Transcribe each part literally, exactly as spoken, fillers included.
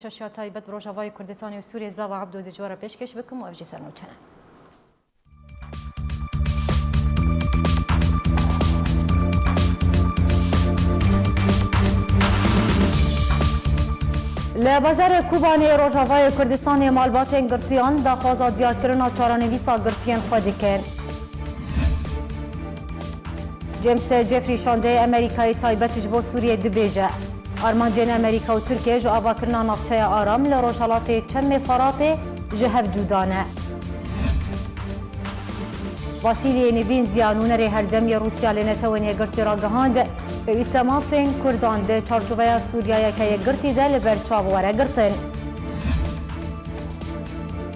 Şaşiya taybet bi Rojavayê Kurdistanê û Sûriyê Zlava Ebdo zî ji we re pêşkêş bikim û ev jî ser nûçe ne. Li bajarê Kobanê Rojavayê Kurdistanê malbatên girtiyan daxwaza diyarkirina çarenivîsa girtiyên xwe dikin. James Jeffrey şandeyê Amerîkayê taybet ji bo Sûriyê dibêje, armancên Amerîka û Tirkiye ji avakirina navçeya Aram li rojhelatê Çemê Feratê ji hev cuda ne. Vasîliyê Nîbîn ziya nûnerê herdem yê Rûsya li Netewên Yekgirtî ragihand, pêwîst e mafên Kurdan di çarçoveya Sûriyayeke yekgirtî de li ber çav were girtin.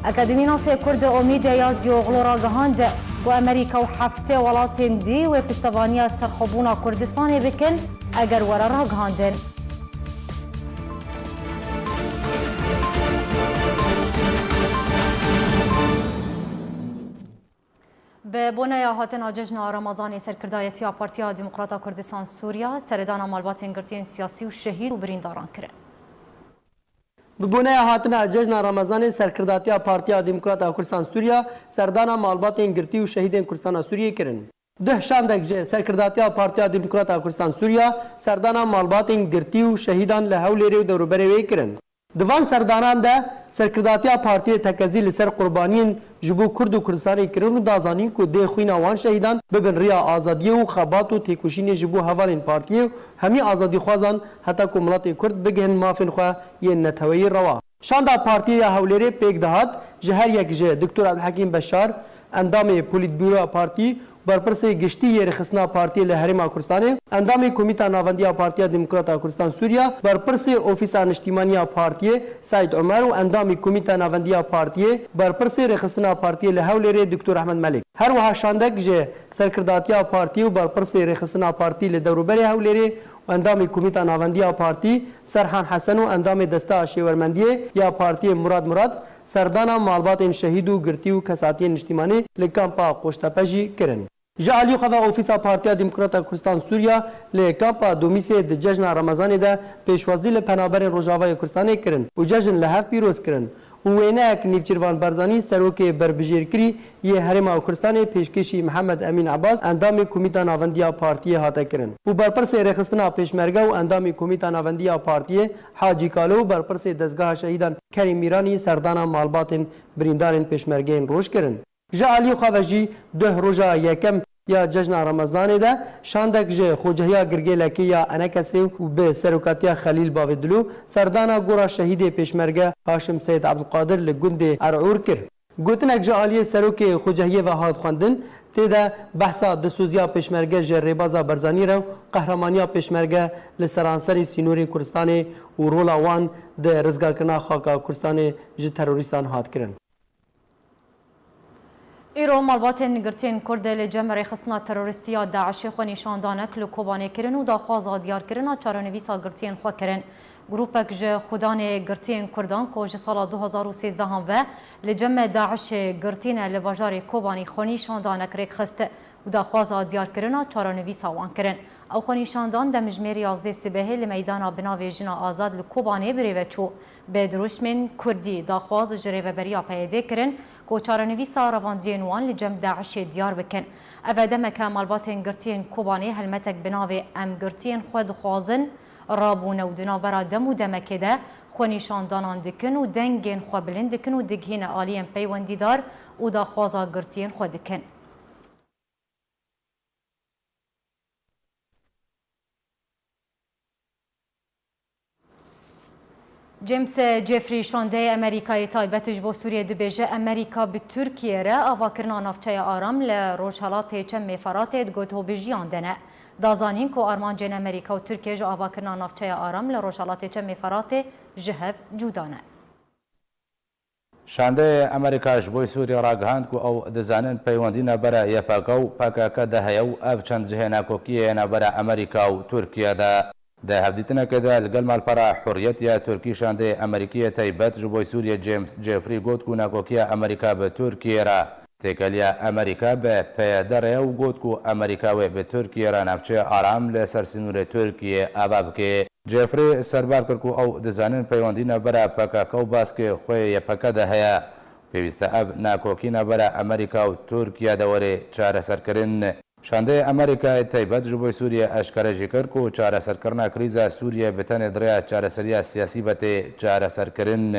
Akademînasê Kurd Omîd Eyaz Cioglu ragihand ku Amerîka û heftê welatên dî wê piştevaniya serxwebûna Kurdistanê bikin eger were ragihandin. Bi boneya hatina cejna Remezanê serkirdayetiya Partiya Demokrata Kurdistan Sûriya seredana malbatên girtiyên siyasî û şehîd û birîndaran kirin. Bi boneya hatina cejna Remezanê serkirdatiya Partiya Demokrata Kurdistan Sûriya serdana malbatên girtî û şehîdên Kurdistana Sûriyê kirin. Duh şandek ji serkirdatiya Partiya Demokrata Kurdistan Sûriya serdana malbatên girtî û şehîdan li Hewlêrê û dewroberê wê kirin. Di van serdanan de serkirdatiya partiyê tekezî li ser qurbaniyên ji bo Kurd û Kurdistanê kirin û da zanîn ku dê xwîna wan şehîdan bibin riya azadiyê û xebat û têkoşînê ji bo hevalên partiyê û hemî azadîxwazan heta ku miletê Kurd bigihin mafên xwe yên neteweyî rewa. Şanda partiyê ya Hewlêrê pêk dihat, ji her yek ji Doktor Ebdulhekîm Beşar, endamê Polîtbûroya partî, berpirsê giştî yê rêxistina partiyê li Herêma Kurdistanê, endamê Komîta Navendî ya Partiya Demokrata Kurdistan Sûriya, berpirsê Ofîsa Niştîmanî ya partiyê Seîd Omer û endamê Komîta Navendî ya partiyê, berpirsê rêxistina partiyê li Hewlêrê Doktor Ehmed Melik. Her wiha şandek ji serkirdatiya partiyê û berpirsê rêxistina partî li dewroberê Hewlêrê û endamê Komîta Navendî ya partî Serhan Hesen û endamê Desteya Şêwermendiyê ya partiyê Murad Murad serdana malbatên şehîd û girtî û kesatiyên niştîmanî li kampa Qoştepe jî kirin. Ji alî xwe ve Ofîsa Partiya Demokrata Kurdistan Sûriya li kampa Domîsê di cejna Remezanê de pêşwazî li penaberên Rojavayê Kurdistanê kirin û cejn li hev pîroz kirin û wêneyek Nêçîrvan Barzanî, serokê berbijêrkirî yê Herêma Kurdistanê, pêşkêşî Mihemed Emîn Ebas, endamê Komîta Navendî ya partiyê hate kirin û berpirsê rêxistina Pêşmerge û endamê Komîta Navendî ya partiyê Hacî Kalo û berpirsê Dezgeha Şehîdan Kerîm Mîranî serdana malbatên birîndarên Pêşmergeyên roj kirin. Ji alî xwe ve jî duh roja yekem ya cejna Remezanê de şandek ji Xocehiya Girgêlekê ya Enekesê û bi serokatiya Xelîl Bavê Dilo serdana gora şehîdê Pêşmerge Haşim Seyid Ebdulqadir li gundê Er'ûr kir. Gotinek ji aliyê serokê Xocehiyê ve hat xwendin, tê de behsa dilsoziya Pêşmerge ji rêbaza Barzanî re û qehramaniya Pêşmerge li seranserê sînorê Kurdistanê û rola wan di rizgarkirina xaka Kurdistanê ji terorîstan hat kirin. Îro malbatên girtiyên Kurd li cem rêxistina terorîstî ya DAIŞê xwenîşandanek li Kobanê kirin û daxwaza diyarkirina çarenivîsa girtiyên xwe kirin. Grûpek ji xudanê girtiyên Kurdan ku ji sala du hazar û sêzdeh ve li cem DAIŞê girtî ne, li bajarê Kobanê xwenîşandanek rêk xist û daxwaza diyarkirina çarenivîsa wan kirin. Ew xwenîşandan demjimêr yazdeh sibehê li meydana bi navê Jina Azad li Kobanê bi rê ve çû. Bi dirûşmên kurdî daxwaz ji rêveberiya PYDê kirin ku çarenivîsa revandiyên wan li cem DAIŞê diyar bikin. Ev e demeke malbatên girtiyên Kobanê helmetek bi navê Em girtiyên xwe dixwazin rabûne û di navbera dem û demekê de xwenîşandanan dikin û dengên xwe bilind dikin û digihîne aliyên peywendîdar û daxwaza girtiyên xwe dikin. James Jeffrey, şandeyê Amerîkayê taybet ji bo Sûriyê dibêje, Amerîka bi Tirkiyê re avakirina navçeya Aram li rojhelatê Çemê Feratê di gotûbêjiyan de ne. Da zanîn ku armancên Amerîka û Tirkiyê ji avakirina navçeya Aram li rojhelatê Çemê Feratê ji hev cuda ne. Şandeyê Amerîka ji bo Sûriyê ragihand ku ew dizanin peywendî navbera Y P G û P K K de heye û ev çend cihê nakokiyê ye navbera Amerîka û Tirkiye de. Di hevdîtinekê de li gel malpera Hurriyet ya Tirkî şandeyê Amerîkî yê taybet ji bo Sûriyê James Jeffrey got ku nakokiya Amerîka bi Tirkiyê re têkiliya Amerîka bi P Y D re ye û got ku Amerîka wê bi Tirkiyê re navçeya Aram li ser sînorê Tirkiyê ava bike. Jeffrey serbar kir ku ew dizanin peywendî navbera P K K û baskê xwe yê Y P G de heye. Pêwîst e ev nakokî navbera Amerîka û Tirkiye de were çareserkirin. Şandeyê Amerîkayê taybet ji bo Sûriye eşkere jî kir ku çareserkirina krîza Sûriye bi tenê di rêya çareseriya siyasî ve tê çareserkirin.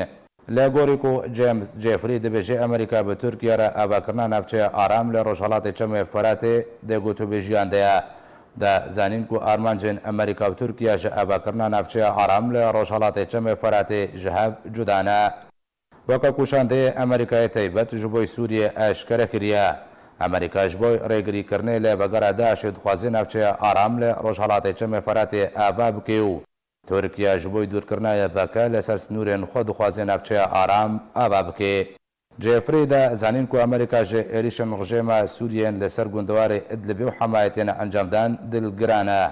Li gorî ku James Jeffrey dibêje Amerîka bi Tirkiye re avakirina navçeya aram li rojhelatê Çemê Firatê di gotûbêjiyan de ye. Da zanîn ku armancên Amerîka û Tirkiye ji avakirina navçeya aram li rojhelatê Çemê Firatê ji hev cuda ne. Weke ku şandeyê Amerîkayê taybet ji bo Sûriye eşkere kiriye, Amerîka ji bo rêgirîkirinê li vegera DAIŞê dixwaze navçeya aram li rojhelatê Çemê Firatê ava bike û Tirkiye ji bo dûrkirina Y P G li ser sinûrên xwe dixwaze navçeya aram ava bike. Jeffrey da zanîn ku Amerîka ji êrîşên rejêma Sûriyeyên li ser gundewarê Idlibê û Hemayê têne encamdan dilgiran e.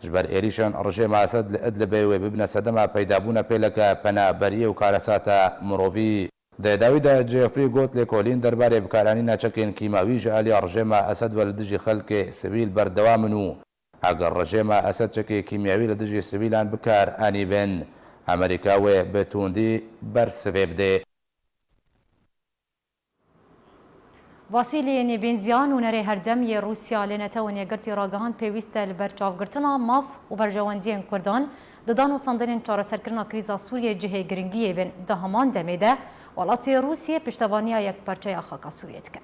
Ji ber êrîşên rejêma Esed li Idlibê wê bibine sedema peydabûna pêleke penaberiyê û karesata mirovî. Di dawî de Jeffrey got lêkolîn derbarê bikaranîna çekên kîmawî ji alîya rejêma Esed ve li dijî xelkê sivîl berdewam in û eger rejêma Esed çekê kîmyawî li dijî sivîlan bi kar anîbin, Amerîka wê bi tundî bersivê bide. Vasîlî Nebenzîa, nûnerê herdem yê Rûsya li Netewên Yekgirtî ragihand, pêwîst e li ber çavgirtina maf û berjewendiyên Kurdan di danûstandinên çareserkirina krîza Sûriyê cihê giringiyê bin. Di heman demê de welatê Rûsiyê piştevaniya yekparçeya xaka Sûriyê dike.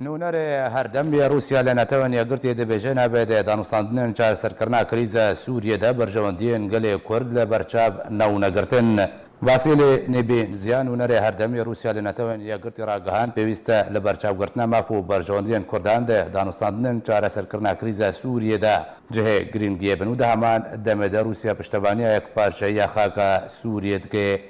Nûnerê herdem yê Rûsya li Netewên Yekgirtî dibêje, nabê di danûstandinên çareserkirina krîza Sûriyê de berjewendiyên gelê Kurd li berçav newne girtin. Vasîlî Nebenzîa, nûnerê herdem yê Rûsya li Netewên Yekgirtî ragihand, pêwîst e li berçavgirtina maf û berjewendiyên Kurdan di danûstandinên çareserkirina krîza Sûriyê de cihê girîngiyê bin û di heman demê de Rûsya piştevaniya yekparçeyiya xaka Sûriyê dike.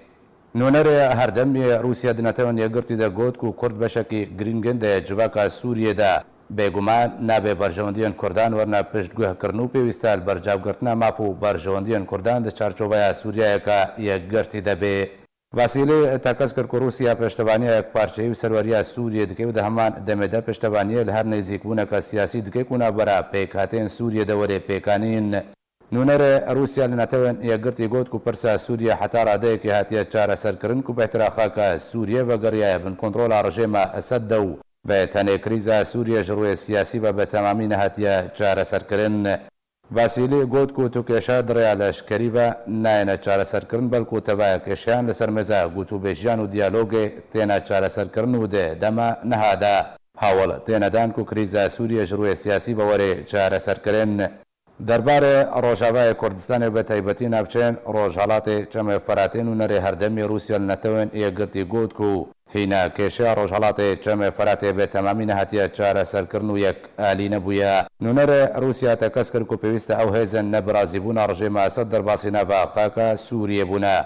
Nûnerê herdem yê Rûsya di Netewên Yekgirtî de got ku Kurd beşekî girîng in di civaka Sûriyê de. Bêguman nabe berjewendiyên Kurdan werine piştguhkirin û pêwîst e li berçavgirtina maf û berjewendiyên Kurdan di çarçoveya Sûriyeyeke yekgirtî de bê. Vasîlî tekez kir ku Rûsya piştevaniya yekparçeyî û serweriya Sûriyê dike û di heman demê de piştevaniyê li her nêzîkbûneke siyasî dike ku navbera pêkhateyên Sûriyê de were pêkanîn. Nûnerê Rûsya li Netewên Yekgirtî got ku pirsa Sûriyê heta radeyekê hatiye çareserkirin ku bêhtira xaka Sûriyê vegeriyaye bin kontrola rejêma Esed de û vê tenê krîza Sûriyê ji rûyê siyasî ve bi temamî nehatiye çareserkirin. Vasîlî got ku tu kêşa di rêya leşkerî ve nayêne çareserkirin, belku tevaya kêşeyan li ser mêza gotûbêjiyan û diyalogê têne çareserkirin û di dema niha de hewil têne dan ku krîza Sûriyê ji rûyê siyasî ve were çareserkirin. Derbarê Rojavayê Kurdistanê, bi taybetî navçeyên Rojhelatê Çemê Firatê, nûnerê herdemî Rûsya li Netewên Yekgirtî got ku hîna kêşeya Rojhelatê Çemê Firatê bi temamî nehatiye çareserkirin û yekalî nebûye. Nûnerê Rûsya tekez kir ku pêwîst e ew hêzên ne bi razîbûna rejêma Esed derbasî nava xaka Sûriyê bûne.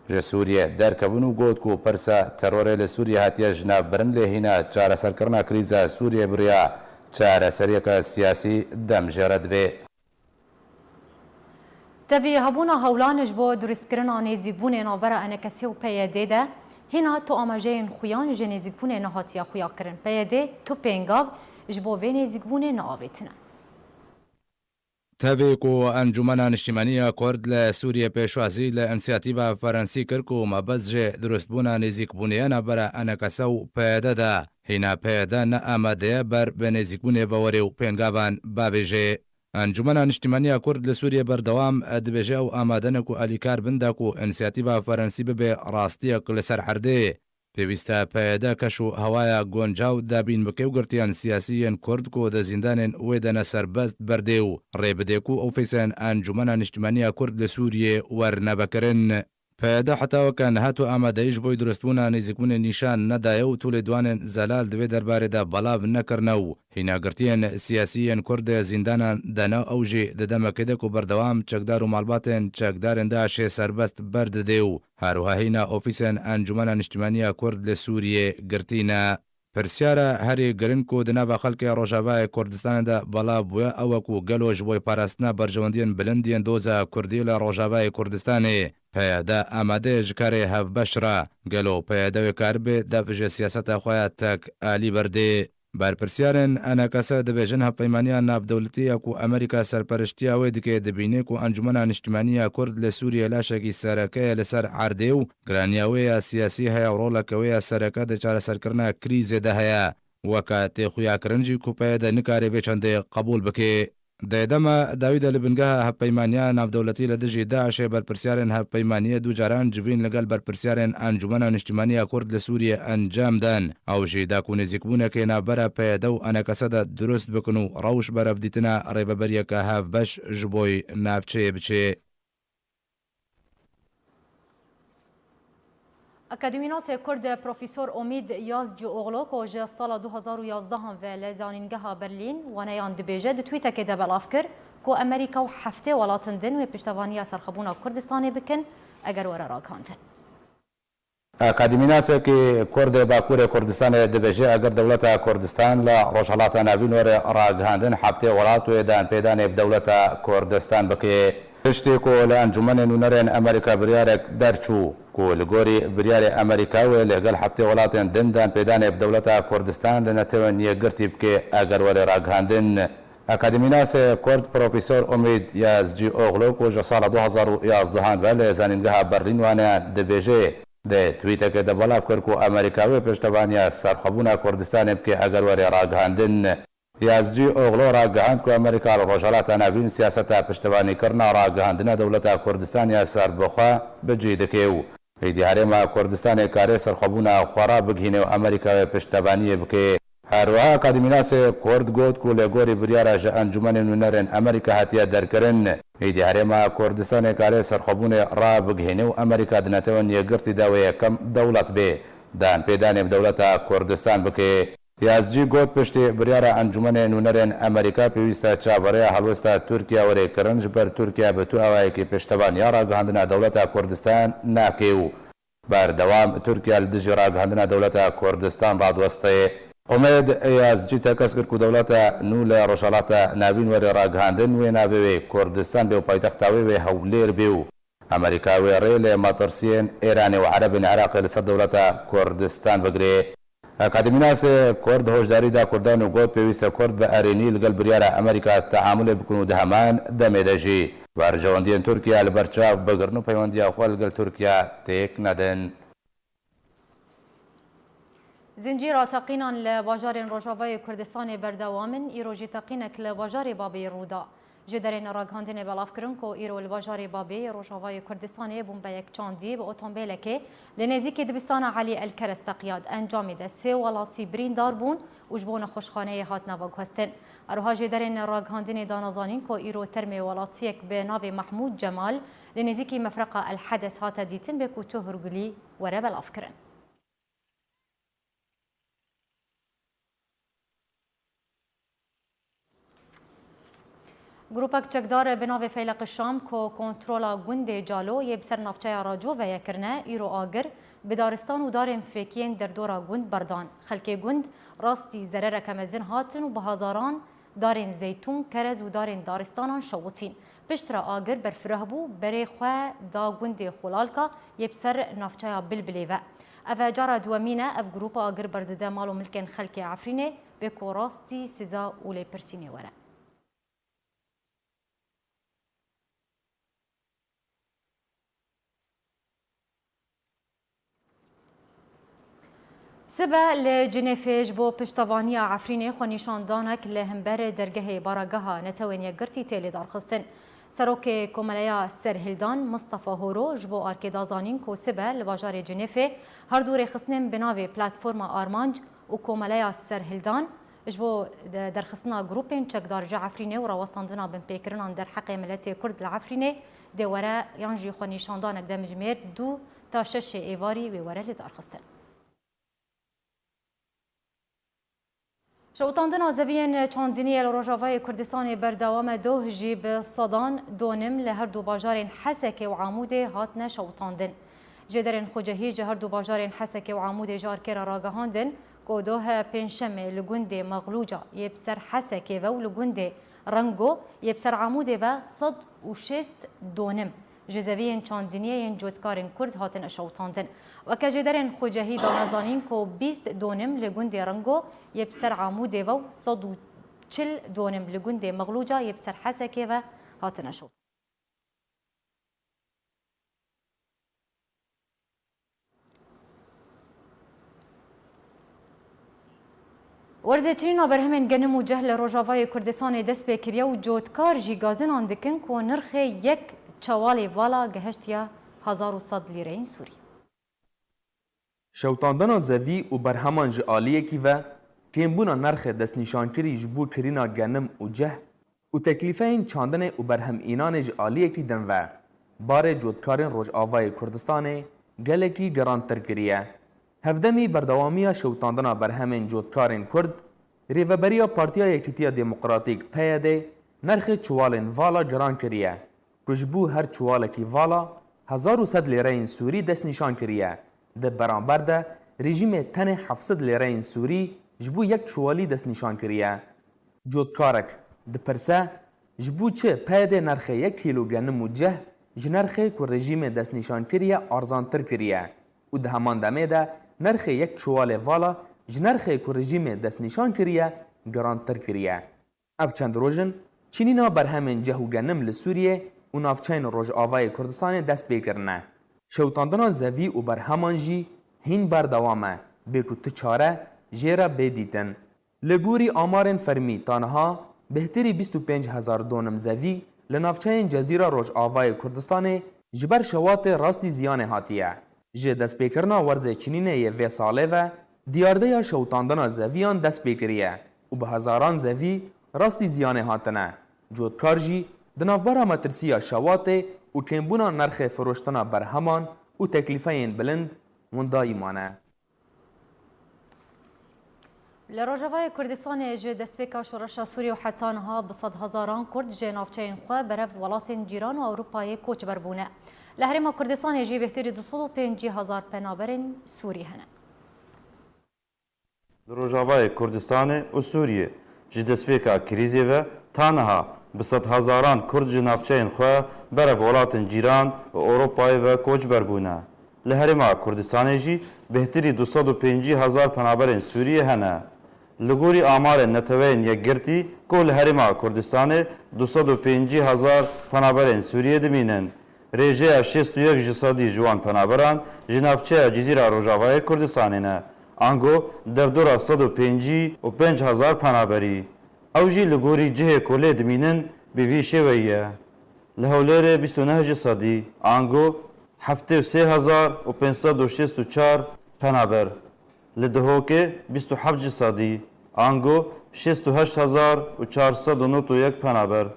Ji Sûriyê derkevin û got ku pirsa terorê li Sûriyê hatiye ji nav birin, lê hîna çareserkirina krîza Sûriyê bi riya çareseriyeke siyasî dem jê re divê. Tevî hebûna hewlan ji bo durustkirina nêzîkbûnê navbera E N K S û P Y D de, hîna tu amajeyên xuyan ji nêzîkbûnê nehatiye xuyakirin. P Y D tu pêngav ji bo vê nêzîkbûnê neavêtine. Tevî ku Encûmena Niştimanî ya Kurd li Sûriyê pêşwazî li însiyatîva Ferensî kir ku mebest ji durustbûna nêzîkbûnê ya navbera E N K S û P Y D de, hîna P Y D ne amade ye ber bi nêzîkbûnê ve were û pêngavan bavêje. Encûmena Niştimanî ya Kurd li Sûriyê berdewam dibêje, ew amade ne ku alîkar bin da ku însiyatîva Ferensî bibe rastiyek li ser erdê. Pêwîst e P Y D keş û hewaya guncaw dabîn bike û girtiyên siyasî yên Kurd ku di zîndanên wê de ne serbest berdê û rê bide ku ofîsên Encûmena Niştimanî ya Kurd li Sûriyê werne vekirin. P Y D heta weke niha tu amadeyî ji bo durustbûna nêzîkbûnê nîşan nedaye û tu lêdwanên zelal di vê derbarê de belav nekirine û hîna girtiyên siyasî yên Kurd di zîndanan de ne, ew jî di demekê de ku berdewam çekdar û malbatên çekdarên DAIŞê serbest berdide û her wiha hîna ofîsên Encûmena Niştimanî ya Kurd li Sûriyê girtî ne. Pirsyara herî giring ku di nava xelkê Rojavayê Kurdistanê de belav bûye, ew e ku gelo ji bo parastina berjewendiyên bilind yên doza Kurdî li Rojavayê Kurdistanê P Y D amade ye ji karê hevbeş re? Gelo P Y D wê karibe dev ji siyaseta xwe ya tek alî berdê? Berpirsyarên E N K S dibêjin hevpeymaniya navdewletî ya ku Amerîka serperiştiya wê dike dibîne ku Encûmena Niştimanî ya Kurd li Sûriyê laşekî sereke ye li ser erdê û giraniya wê ya siyasî heye û roleke wê ya sereke di çareserkirina krîzê de heye. Weke têxuyakirin jî ku peyê de nikare vê çendê qebûl bike. Di dema dawî de li bingeha hevpeymaniya navdewletî li dijî DAIŞê berpirsyarên hevpeymaniyê du caran civîn li gel berpirsyarên Encûmena Niştimanî ya Kurd li Sûriyê encam dan. Ew jî da ku nêzîkbûnekê navbera P Y D û E N K S de dirust bikin û rewş berevdîtina rêveberiyeke hevbeş ji bo navçeyê biçe. Akademînasê Kurd Profesor Omîd Yazcîoglu ku ji sala du hazar û yazdehan ve li Zanîngeha Berlîn waneyan dibêje, di twîtekê de belav kir ku Amerîka û heftê welatin din wê piştevaniya serxwebûna Kurdistanê bikin, eger were ragihandin. Akademînasekî Kurd ê Bakurê Kurdistanê dibêje, eger dewleta Kurdistan li Rojhilata Navîn were ragihandin, heftê welat wê danpêdanê bi dewleta Kurdistan bike. Piştî ku li Encûmenê Nûnerên Amerîka biryarek derçû ku li gorî biryarê Amerîka wê li gel heftê welatên din danpêdanê bi dewleta Kurdistan li Netewên Yekgirtî bike, eger were ragihandin. Akademînasê Kurd Profesor Omîd Yazcîoglu ku ji sala du hazar û yazdehan ve li Zanîngeha Berlîn wane dibêje, di twîtekê de belav kir ku Amerîka wê piştevaniya serxwebûna Kurdistanê bike, eger were ragihandin. Yazcîoglu ragihand ku Amerîka li Rojhilata Navîn siyaseta piştevanîkirina ragihandina dewleta Kurdistan ya serbixwe bi cî dike û êdî herêma Kurdistanê karê serxwebûna xwe rabigihîne û Amerîka wê piştevaniyê bike. Her wiha akademînasê Kurd got ku li gorî biryara ji Encûmenê Nûnerên Amerîka hatiye derkirin, êdî herêma Kurdistanê karê serxwebûnê rabigihîne û Amerîka di Netewên Yekgirtî de wê yekem dewlet bê, danpêdanê bi dewleta Kurdistan bike. Yazcî got, piştî biryara Encûmenê Nûnerên Amerîka pêwîst e çaverêya helwesta Tirkiye were kirin, ji ber Tirkiye bi tu awayekî piştevaniya ragihandina dewleta Kurdistan nake û berdewam Tirkiye li dijî ragihandina dewleta Kurdistan radiweste. Omêd Yazcî tekez kir ku dewleta nû li Rojhilata Navîn were ragihandin, wê navê wê Kurdistan bê û paytexta wê wê Hewlêr bê û Amerîka wê rê li metirsiyên Îranê û Erebên Iraqê li ser dewleta Kurdistan bigire. Akademînasê Kurd hoşdarî da Kurdan û got, pêwîst e Kurd bi erênî li gel biryara Amerîka teamulê bikin û di heman demê de jî berjewendiyên Tirkiye li ber çav bigirin û peywendiya xwe li gel Tirkiye têk nedin. Zincîra teqînan li bajarên Rojavayê Kurdistanê berdewam in, îro jî teqînek li bajarê Babê rû da. Jêderên ragihandinê belav kirin ku îro li bajarê Babê yê Rojavayê Kurdistanê bombeyek çandî bi otombêlekê li nêzîkî dibistana Elî Elkeres teqiya. Di encamê de sê welatî birîndar bûn û ji bo nexweşxaneyê hatine veguhestin. Her wiha jêderên ragihandinê dane zanîn ku îro termê welatiyek bi navê Mehmûd Cemal li nêzîkî mefreqa El Hedes hate dîtin, bê ku tu hûrgulî were belavkirin. Grûpek çekdar bi navê Feyleq Şam ku kontrola gundê Calo yê bi ser navçeya Raco ve ye kirine, îro agir bi daristan û darên fêkiyên derdora gund berdan. Xelkê gund rastî zerereke mezin hatin û bi hezaran darên zeytûn, kerez û darên daristanan şewitîn. Piştre agir berfireh bû, berê xwe da gundê Xolalka yê bi ser navçeya Bilbilê ve. Ev e cara duwemîn e ev grûp agir berdide mal û milkên xelkê Efrînê, bê ku rastî siza û lêpirsînê were. Sibe li Cinêfê ji bo piştevaniya Efrînê xwenîşandanek li hember dergehê Barageha Netewên Yekgirtî tê lêdarxistin. Serokê Komeleya Serhildan Mistefa Horo ji bo Arkê da zanîn ku sibe li bajarê Cinêfê her du rêxistinên bi navê Platforma Armanc û Komeleya Serhildan ji bo de-, derxistina grûpên çekdar ji Efrînê û rawestandina binpêkirinan derheqê miletê Kurd li Efrînê dê were yan jî xwenîşandanek demjimêr du ta şeşê êvarî wê were lêdarxistin. Şewitandina zeviyên çandiniyê li Rojavayê Kurdistanê berdewam e, doh jî bi sedan donim li her du bajarên Hesekê û Amûdê hatine şewitandin. Jêderên xwecihî ji her du bajarên Hesekê û Amûdê ji Arkê re ragihandin ku doh Pêncşemê li gundê Mexlûca yê bi ser Hesekê ve û li gundê Rengo yê bi ser Amûdê ve sed û şêst donim ji zeviyên çandiniyê yên cotkarên Kurd hatine şewitandin. Weke jêderên xwecehî dane zanîn ku bîst donim li gundê Ringo yê bi ser Amûdê ve û sed û çil donim li gundê Mexlûca yê bi ser Hesekê ve hatine şewitandin. Werzê çinîna berhemên genim û ceh li Rojavayê Kurdistanê dest pê kiriye û cotkar jî gazinan dikin ku nirxê yek çewalê vala gehiştiye hezar û sed lîreyên Sûrî. Şewitandina zevî û berheman ji aliyekî ve, kêmbûna nirxê destnîşankirî ji bo kirîna genim û ceh û teklîfeyên çandinê û berhemînanê ji aliyekî din ve, barê cotkarên Rojavayê Kurdistanê gelekî girantir kiriye. Hevdemî berdewamiya şewitandina berhemên cotkarên Kurd, rêveberiya Partiya Yekîtiya Demokratîk, P Y D, nirxê çiwalên vala giran kiriye, ku ji bo her çiwalekî vala hezar û sed lêreyên Sûrî destnîşan kiriye, di beramber de rejîmê tenê heft sed lêreyên Sûrî ji bo yek çiwalî destnîşan kiriye. Cotkarek dipirse, ji bo çi P Y D nirxê yek kîlo genim û ceh ji nirxê ku rejîmê destnîşan kiriye arzantir kiriye û di heman demê de nirxê yek çiwalê vala ji nirxê ku rejîmê destnîşan kiriye girantir kiriye? Ev çend roj in, çinîna berhemên ceh û genim li Sûriyê û navçeyên Rojavayê Kurdistanê dest pê kirine. Şewitandina zevî û berheman jî hîn berdewam e, bê ku ti çare jê re bê dîtin. Li gorî amarên fermî, ta niha bêhtirî bîst û pênc hezar donim zevî li navçeyên Cezîra Rojavayê Kurdistanê ji ber şewatê rastî ziyanê hatiye. Ji destpêkirina werzê çinînê yê vê salê ve, diyardeya şewitandina zeviyan dest pê kiriye û bi hezaran zevî rastî ziyanê hatine. Cotkar jî di navbera metirsiya şewatê û kêmbûna nirxê firoştina berheman û teklîfeyên bilind windayî mane. Li Rojavayê Kurdistanê ji destpêka şoreşa Sûriyê û heta niha bi sedhezaran Kurd ji navçeyên xwe berev welatên cîran û Ewropayê koçber bûne. Li Herêma Kurdistanê jî bêhtirî du sed û pêncî hezar penaberên Sûrî hene. Li Rojavayê Kurdistanê û Sûriyê ji destpêka krîzê ve ta niha bi sedhezaran Kurd ji navçeyên xwe berev welatên cîran û Ewropayê ve koçber bûne. Li Herêma Kurdistanê jî bêhtirî du sed û pêncî hezar penaberên Sûriyê hene. Li gorî amarên Neteweyên Yekgirtî ku li Herêma Kurdistanê du sed û pêncî hezar penaberên Sûriyê dimînin, rêjeya şêst û yek ji sedî ji wan penaberan ji navçeya Cizîra Rojavayê Kurdistanê ne, ango derdora sed û pêncî û pênc hezar penaberî. Ew jî li gorî cihê ku lê dimînin bi vî şêweyî ye. Li Hewlêrê bîst û neh ji sedî, ango heftê û sê hezar û pênc sed û şêst û çar penaber. Li Dihokê bîst û heft ji sedî, ango şêst û heşt hezar û çar sed û nod û yek penaber.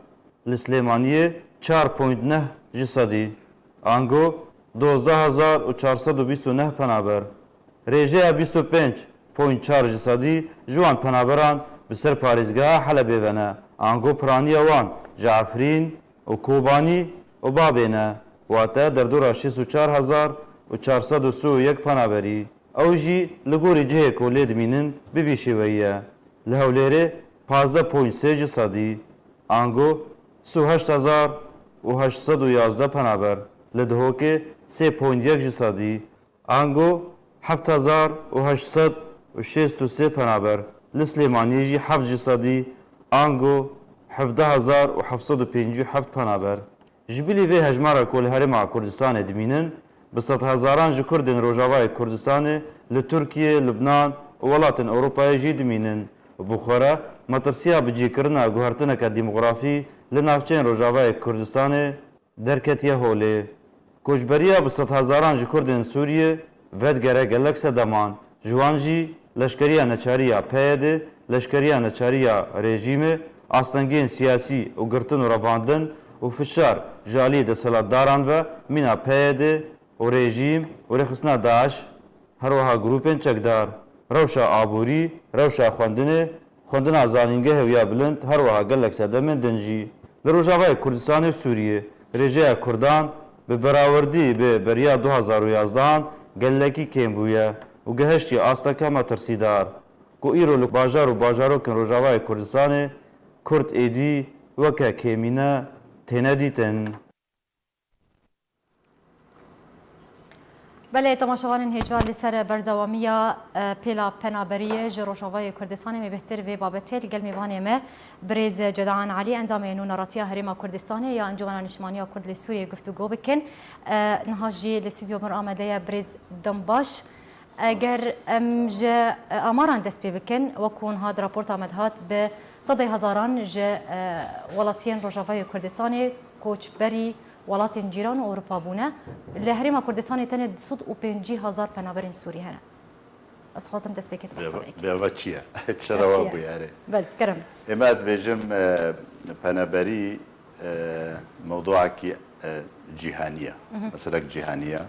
Li Silêmaniyê çar point neh ji sedî, ango dozdeh hezar û çar sed û bîst û neh penaber. Rêjeya bîst û pênc point çar ji sedî ji wan penaberan bi ser parêzgeha Helebê ve ne, ango piraniya wan ji Efrîn û Kobanî û Babê ne, wate derdora şêst û çar hezar û çar sed û sî û yek penaberî. Ew jî li gorî cihê ku lê dimînin bi vî şêweyî ye. Li Hewlêrê pazdeh point sê ji sedî, ango sî û heşt hezar û heşt sed û yazdeh penaber, li Dihokê sê point yek ji sedî, ango heft hezar û heşt sed û şêst û sê penaber, li Silêmaniyê jî heft ji sedî, ango hevdeh hezar û heft sed û pêncî û heft penaber. Ji bilî vê hejmara ku li Herêma Kurdistanê dimînin, bi sedhezaran ji Kurdên Rojavayê Kurdistanê li Tirkiye, Lubnan û welatên Ewropayê jî dimînin û bi xwe re metirsiya bicîkirina guhertineke demografî li navçeyên Rojavayê Kurdistanê derketiye holê. Koçberiya bi sedhezaran ji Kurdên Sûriyê vedigere gelek sedeman. Ji wan jî leşkeriya neçarî ya P Y D, leşkeriya neçarî ya rejîmê, astengên siyasî û girtin û revandin û fişar ji aliyê desthilatdaran ve mîna P Y D û rejîm û rêxistina DAIŞ, her wiha grûpên çekdar, rewşa aborî, rewşa xwendinê, xwendina zanîngehê û ya bilind, her wiha gelek sedemên din jî. Li Rojavayê Kurdistanê û Sûriyê rêjeya Kurdan bi berawerdî bi beriya du hezar û yazdehan gelekî kêm bûye û gehiştiye asteke metirsîdar, ku îro li bajar û bajarokên Rojavayê Kurdistanê Kurd êdî weke kêmîne têne dîtin. Belê, temaşevanên hêja, li ser berdewamiya, e, pêla penaberiyê ji Rojavayê Kurdistanê me bêhtir vê babetê li gel mêvanê me birêz Cedan Elî, endamê Nûneratiya Herêma Kurdistanê ya Encûmena Niştimaniya Kurd li Sûriyê guftûgo bikin. E, niha jî li stûdyo mir amade ye birêz Dembaş. Eger em ji, e, amaran dest pê bikin, wekû niha di raporta me de hat, bi sedê hezaran ji, e, welatiyên Rojavayê Kurdistanê koçberî welatên cîran û Ewropa bûne. Li Herêma Kurdistanê tenê du sed û pêncî hezar penaberên Sûrî hene. Ez dixwazim destpêkê tu behsa vê bikî. Bêva çi ye? Çira wa bûye, erê. Belê, kerem. Ê me dibêjim, e, penaberî, e, mewduakî, e, cîhanî ye. Meselek cîhanî ye.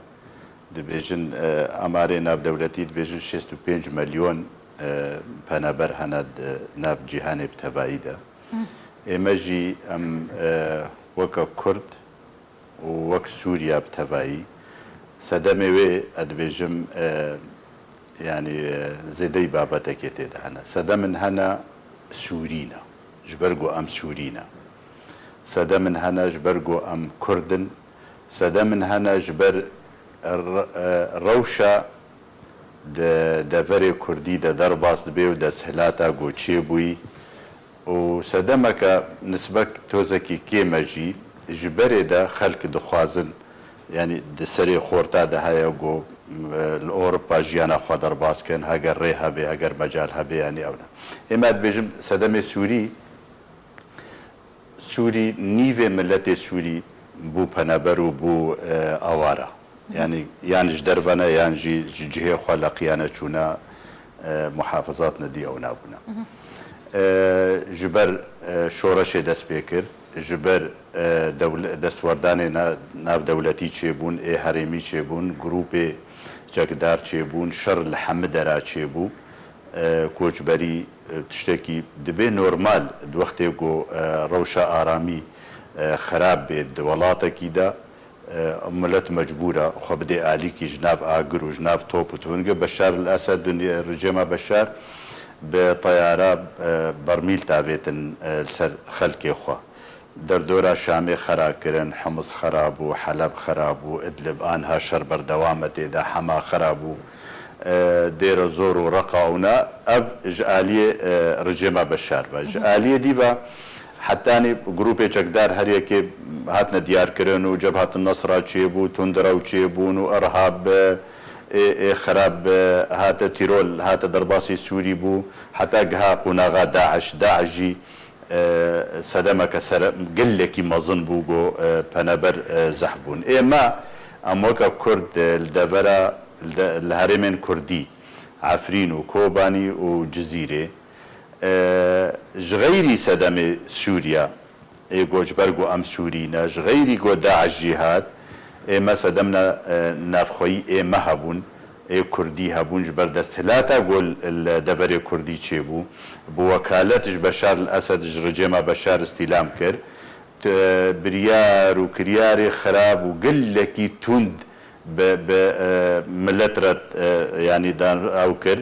Dibêjin, e, amarê navdewletî dibêjin şêst û pênc milyon, e, penaber hene di nav cîhanê bi tevayî de. Ê me jî em, e, weke Kurd û wek Sûriya bi tevayî, sedemê wê, ez dibêjim, e, yanî, e, zêdeyî babetekê tê de hene. Sedemên hene Sûrî ne. Ji ber ku em Sûrî ne. Sedemên hene ji ber ku em Kurd in. Sedemên hene ji ber, e, re-, e, rewşa di deverê Kurdî de derbas dibe û desthilata ku çêbûyî û sedemeke nisbek tozekî kêm e jî ji berê de xelk dixwazin, yanî di serê xorta de heye ku, e, li Ewropa jiyana xwe derbas kin, heger rê hebe, heger mecal hebe, yanî ew ne. Ê me dibêjim sedemê Sûrî, Sûrî nîvê miletê Sûrî bû penaber û bû, e, awara. Yanî yan ji derve ne, yan jî ji cihê xwe leqiyane çûne, e, muhafizat nedî ew nabûne. E, ji ber, e, şoreşê dest pê kir, ji ber, e, dewle-, destwerdanê na-, navdewletî çêbûn, ê herêmî çêbûn, grûpê çekdar çêbûn, şer li hemî dera çêbû. E, koçberî, e, tiştekî dibê normal, di wextê ku, e, rewşa aramî, e, xerab bê di welatekî de, e, milet mecbûr e xwe bidê alîkî ji nav agir û ji nav top û tufingê. Beşar el Esed û rejêma Beşar bi teyara, e, bermîl tavêtin, e, li ser xelkê xwe. Derdora Şamê xera kirin, Hims xera bû, Heleb xera bû, Idlib, anha şer berdewam e tê de, Hema xera bû, e, Dêre Zor û Reqa û na, ev ji aliyê, e, rejêma Beşar ve. Ji aliyê dî ve hetanî grûpê çekdar her yekê hatine diyarkirin û Cebhat Nesra çêbû, Tundrew çêbûn û Irhab, e, ê, ê xerab, e, hate tîrol, hate derbasî Sûrî bû, heta giha qonaxa DAIŞ, DAIŞ jî e, sedemeke sere-, gelekî mezin bû ku, e, penaber, e, zehf bûn. Ê me, em weke Kurd, e, li devera, li de-, li herêmên Kurdî, Efrîn û Kobanî û Cizîrê, e, ji xeyrî sedemê Sûriya, ê ku ji ber ku em Sûrî ne, ji xeyrî ku DAIŞ jî hat, ê me sedemna, e, navxweyî ê me hebûn. ê Kurdî hebûn ji ber desthilata ku li deverê Kurdî çêbû, bi wekalet ji Beşar el Esed, ji rejêma Beşar îstîlam kir. T-, biryar û kiryarê xirab û gelekî tund bi, bi, e, milet re, e, yanî dan ew kir.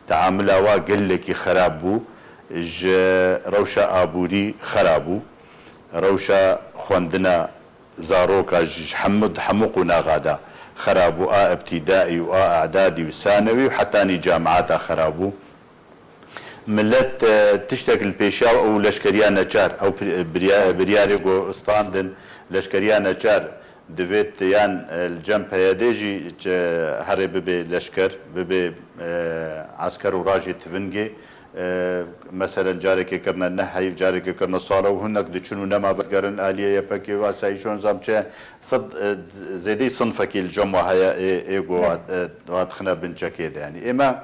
Teamila wa gelekî xirab bû. Ji rewşa aborî xirab bû. Rewşa xwendina zaroka ji hemû, di hemû qonaxa de xera bû, a îbtîdaî û a îdadî û sanewî û hetanî camiata xera bû. Milet, e, tiştek li pêşiya û leşkeriya neçar, ew pri-, birya-, biryarê ku standin, leşkeriya neçar divêt yan, e, li cem P Y D jî, e, herê bibe leşker, bibe, e, esker û rajê tivingê, E, meselen, carekê kirine neh heyv, carekê kirine sala û hinek diçin û nema vegerin aliyê Y P G û asayîşon zam çi sed, e, zêdeyî sinfekî li cem wa heye ê, ê ku Belê. hat, e, hat xine bin çekê de. Yanî ê me,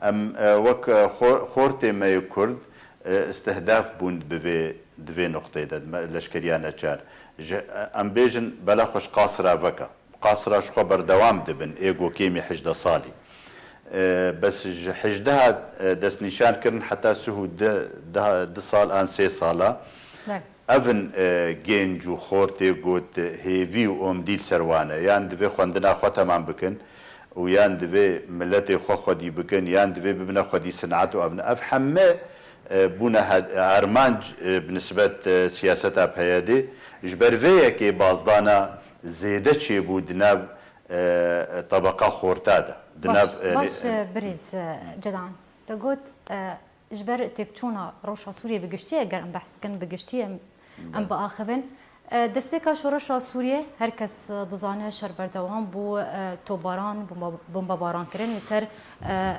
em, e, wek, e, xor-, xortê me yê Kurd, e, istihdaf bûn bi vê, di vê nuqteyê de, me, leşkeriya neçar. Ji, e, em bêjin bela xwe ji qasira veke. Qasra ji xwe berdewam dibin, ê ku kêmî hejdeh salî. E, bes ji hejdeha, e, destnîşan kirin heta sih û du, du, du sal an sê sala. Belê. Ev in, e, gênc û xortê ku hêvî û omdî li ser wan e. Yan divê xwendina xwe temam bikin û yan divê miletê xwe xwedî bikin, yan divê bibine xwedî sinet û ev ne. Ev heme, e, bûne he-, armanc, e, bi nisbet, e, siyaseta P Y D. Ji ber vê yekê bazdana zêde çêbû di nav, e, tebeqa xorta de. Di nav, Baş, e, baş, lê- e, birêz, e, Cedan. Te got, e, ji ber têkçûna rewşa Sûriyê bi giştî, eger em behs bikin bi giştî, em, em Belê. biaxivin. E, destpêka şoreşa Sûriyê, her kes, e, dizane şer berdewam bû, e, topbaran, bomba, bombebaran kirin li ser, e,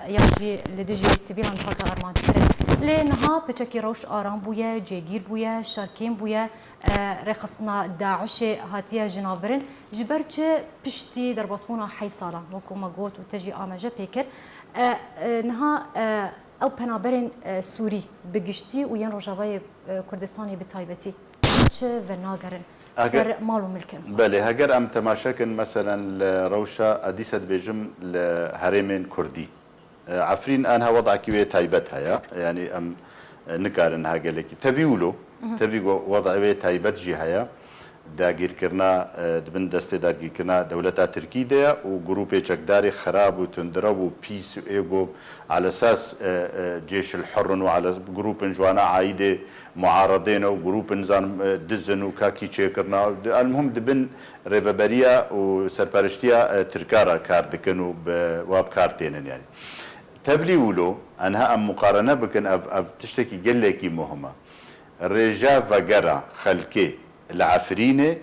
yan jî li dijî sivîlan dihate armanckirin. Lê niha piçekî rewş aram bûye, cêgîr bûye, şer kêm bûye. E, rêxistina DAIŞê hatiye jinavbirin. Ji ber çi piştî derbasbûna heyî salan, wekû me got û te jî amaje pê kir, e, e, niha, e, ew penaberên, e, Sûrî bi giştî û yên Rojavayê, e, Kurdistanê bi taybetî çi venagerin Eger- ser mal û milkên xwe? Belê, heger em temaşe kin, meselen, li rewşa, ez dîsa dibêjim, li herêmên Kurdî. E, Efrîn anha wedakî wê taybet heye. Yanî em, e, nikarin ha gelekî. Tevî wilo, Mhm. tevî go-, wedayê wê taybet jî heye. Dagîrkirina, e, di bin destê dagîrkirina dewleta Tirkî de ye û grûpê çekdarê xirab û tundrew û pîs û ê go alesas, e, e, cêşil hurr in û ales-, grûpin ji wana aîdê muaredê ne û grûpin zan, e, diz in û kakî çêkirina. Di, elmuhim di bin rêveberiya û serperiştiya, e, Tirka re kar dikin û bi wa bi kar tênin yanî. Tevlî wilo, enha em muqarene bikin, ev, ev tiştekî gelekî muhim e. Rêja vegera xelkê li Efrînê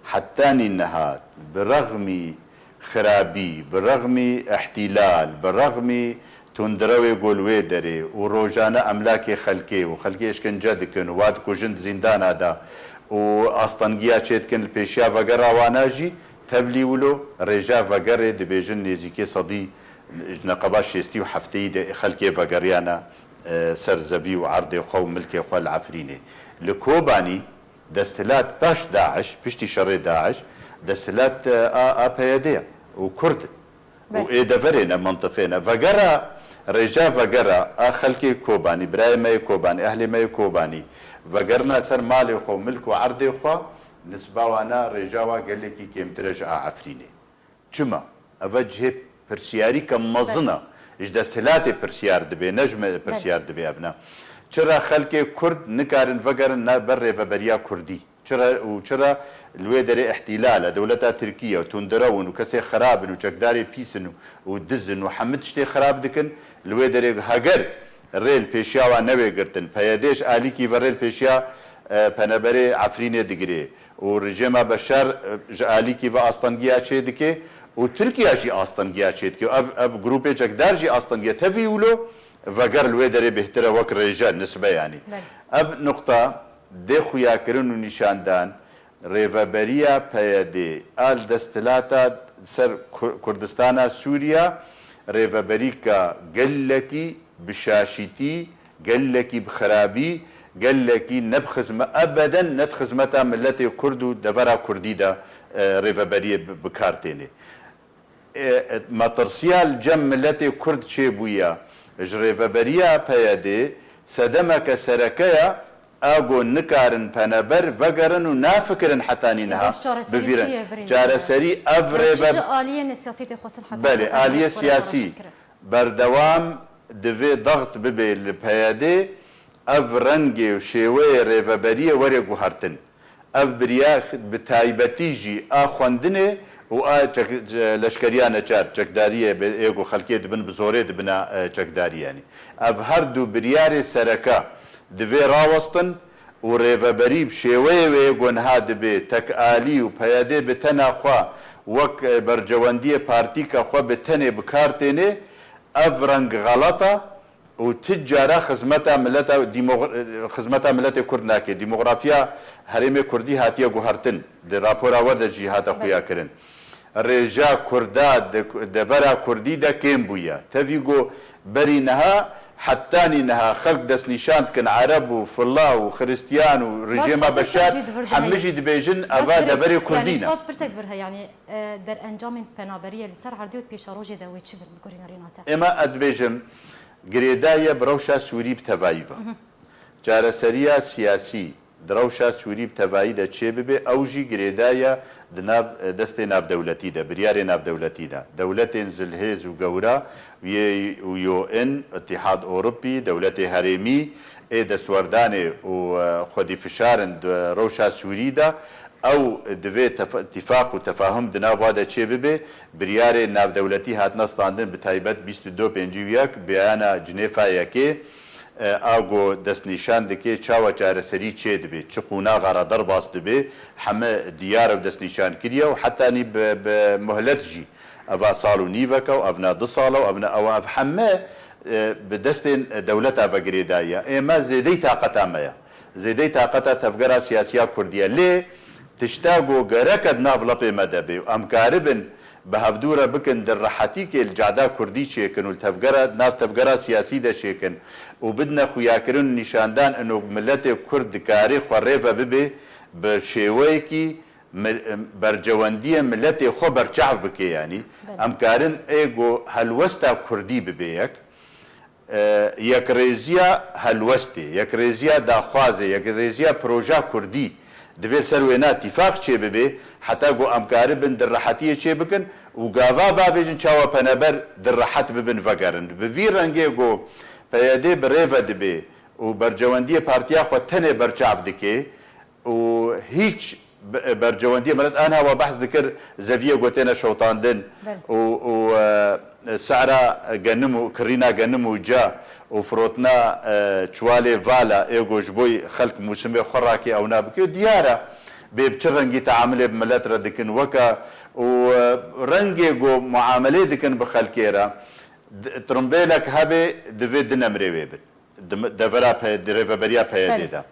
hetanî niha bi rexmî xirabî, bi rexmî îhtîlal, bi rexmî tundrewê go li wê derê û rojane emlakê xelkê û xelkê îşkence dikin û wa dikujin di zîndana de û astengiya çêdikin li pêşiya vegera wana jî, tevlî wilo rêja vegerê dibêjin nêzîkê sedî ji neqeba şêstî û hefteyî de xelkê vegeriyane, e, ser zevî û erdê xwe û milkê xwe li Efrînê. Li Kobanî desthilat paş DAIŞ, piştî şerê DAIŞ, desthilat, e, a, a PYD ye û Kurd in. Û Belê. ê deverê ne, mintiqê ne. Vegera, rêja vegera a xelkê Kobanî, birayê me yê Kobanî, ehlê me yê Kobanî, vegerina ser malê xwe û milk û erdê xwe, nisba wana rêja wa gelekî kêmtir e ji a Efrînê. Çima? Eve cihê pirsiyarîke mezin e. Belê. Ji desthilatê pirsiyar dibe, ne ji me Belê. pirsiyar dibe ev ne. Çira xelkê Kurd nikarin vegerin na ber rêveberiya Kurdî? Çira û çira li wê derê îhtîlal e, dewleta Tirkî ye, tundrew in û kesê xirab in û çekdarê pîs in û, û diz in û hemî tiştê xirab dikin, li wê derê heger rê li pêşiya wan newê girtin, PYD ji alîkî ve rê li pêşiya, e, peneberê Efrînê digirê û rejîma Beşar, e, ji alîkî ve astengiya çê dike û Tirkiye jî astengiya çê dike. Ev, ev grûpê çekdar jî astengiya tevî wilo veger li wê derê bêhtir e wek rêje, nisbe yanî. Belê. Ev nuqta dê xuyakirin û nîşandan rêveberiya PYDê a li desthilata ser Kur-, Kurdistana Sûriya rêveberîka gelekî bi şaşîtî, gelekî bi xirabî, gelekî ne bi xizme-, ebeden ne di xizmeta miletê Kurd û devera Kurdî de, e, rêveberiyê bi, bi kar tênê. E, e, metirsiya li cem miletê Kurd çêbûye ji rêveberiya PYDê sedemeke sereke ye, a go nikarin peneber vegerin û nafikirin hetanî niha Baş çareserî bivîrin. çi ye birêz? Çareserî ev Çi rêve-, ji aliyê siyasetê xwesin heta Belê, hetanî aliyê niha siyasî. Berdewam divê daxt bibe li PYDê, ev rengê û şêweyê rêveberiyê were guhertin. Ev biryar bi taybetî jî a xwendinê û a çek-, leşkeriya neçar, çekdariyê bi, ê ku xelkê dibin bi zorê dibina, e, çekdarî yanî. Ev her du biryarê sereke divê rawestin û rêveberî bi şêweyê wê ku niha dibê tekalî û PYDê bi tena xwe wek, e, bercewendiyê partîka xwe bi tenê bi kar tênê, ev reng xelet e û ti cara xizmeta mileta dîmox-, xizmeta miletê Kurd nake. Dîmografiya herêmê Kurdî hatiye guhertin. Di rapora we de jî hate xuya kirin. Rêja Kurda di devera Kurdî de kêm bûye. Tevî ku berî niha, hetanî niha xelk destnîşan dikin, Ereb û Filla û Xiristiyan û Baş, rejîma xwe pirsek Beşar, jî di vir de hemî heye. jî dibêjin Baş, eva birêz, deverê Kurdî yanî ne. Xwe pirsek di vir heye, yanî, e, derencamên penaberiyê li ser erdê û pêşerojê de wê çi bin bi guhdarîna te? Êma ez dibêjim, girêdayî ye bi rewşa Sûrî bi tevayî ve. Mhm. Çareseriya siyasî di rewşa Sûrî bi tevayî de çêbibe, ew jî girêdayî ye di nav, e, destê navdewletî de, biryarê navdewletî de. Dewletên zilhêz û gewra, yê U N, Îtîhad Ewropî, dewletê herêmî, ê destwerdanê û, e, xwedî fişar in di rewşa Sûrî de, Ew divê tef-, tîfaq û tefahum di nav wa de çê bibe, biryarê navdewletî hatine standin, bi taybet bîst û du pêncî û yek, beyana Cinêfa yekê, e, a ku destnîşan dike çawa çareserî çê dibe, çi qonaxa re derbas dibe, heme diyar û destnîşan kiriye û hetanî bi, bi muhlet jî, eva sal û nîvek e û evna du sal e û evna ew, ev heme, e, bi destên dewleta ve girêdayî ye. Ê me zêdeyî taqeta me ye. Zêdeyî taqeta tevgera siyasî ya Kurdî ye. Lê tişta ku gereke di nav lepê me de bê û em karibin bi hevdû re bikin, di rehetîkê li cehda Kurdî çêkin û li tevgera, nav tevgera siyasî de çêkin û bidine xuyakirin û nîşandan ino miletê Kurd dikarê xwe rê ve bibe bi şêweyekî mi-, bercewendiyê miletê xwe berçav bike, yanî Belê. Em karin ê ku helwesta Kurdî bibe yek, e, yekrêziya helwestê, yekrêziya daxwazê, yekrêziya proja Kurdî divê ser wêna tîfaq çê bibe, heta ku em karibin di rehetiyê çê bikin û gava bavêjin çawa peneber di rehet bibin vegerin. Bi vî rengê ku P Y D bi rê ve dibe û bercewendiyê partiya xwe tenê berçav dike, û hîç be-, bercewendiyê milet, anha we behs dikir, zeviyê ku têne şewitandin Belê. û, û, e, sehra genim û kirîna genim û ca û firotina, e, çiwalê vala ê ku ji bo xelk mûsimê xwe rakê ewna bike, diyar e. Bê bi çi rengî teamilê bi milet re dikin weke û, e, rengê ku muamelê dikin bi xelkê re, d-, tirimbêlek hebe divê du nemrê wê bin. Di, devera P-, di rêveberiya P Y D Belê. de.